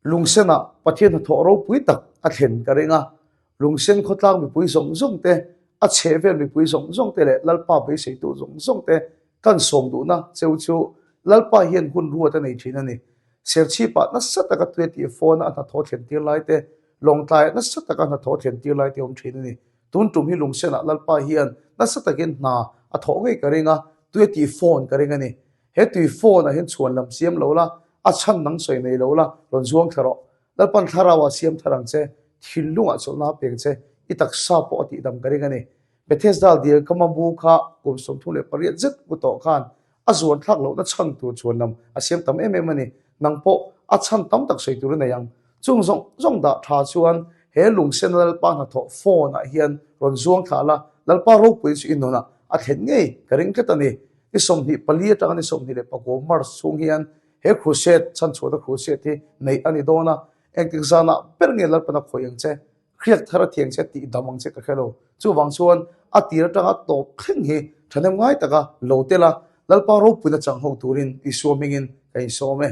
Lungsenah Pathian hnathawh ropui tak a thlen ka ring a, Lungsen khawtlang mipui zawng zawng te, a chhehvel mipui zawng zawng te leh Lalpa beiseitu zawng zawng te kan sawm duhna cheu chu Lalpa hian hun ruat a nei thin a ni. Serchhipah nasa taka tui a tih phone a hnathawh thlen tir lai te, Lawngtlaiah nasa taka hnathawh thlen tir lai te a awm thin a ni. Tun tum hi Lungsenah Lalpa hian nasa takin hna a thawh ngei ka ring a, tui a tih phone ka ring a ni. He tui phone ah hian chhuan lam siam lo la, a chhan nang sawi nei lo la, rawn zuang thla rawh. Lalpan thlarau ah siam thar ang che, thinlung ah chawlhna a peng che, i taksa pawh a tihdam ka ring a ni. Bethesda dil ka mamu kha kum 38 zet pu tawh khan a zuan thlak lohna chhan tur chhuan lam a siam tam em em a ni. Nang pawh a chhan tam tak sawi tur i nei ang. Chung zawng zawng dah tha chuan he lungsen Lalpa hnathawh phone ah hian rawn zuang thla la, Lalpa ropui chu i nunah a thlen ngei ka ring tlat a ni. Ni 24 atanga ni 29 March chhung hian he crusade, chhanchhuahna crusade hi neih a ni dawn a, engtik zanah ber nge Lalpana khawih ang che, hriak thar a thiang che tih dam ang che ka hre lo. Chuvang chuan a tir atanga tawp thleng hi thahnem ngai taka lo tel a, Lalpa ropuina chang ho turin Isua hmingin ka insawm e.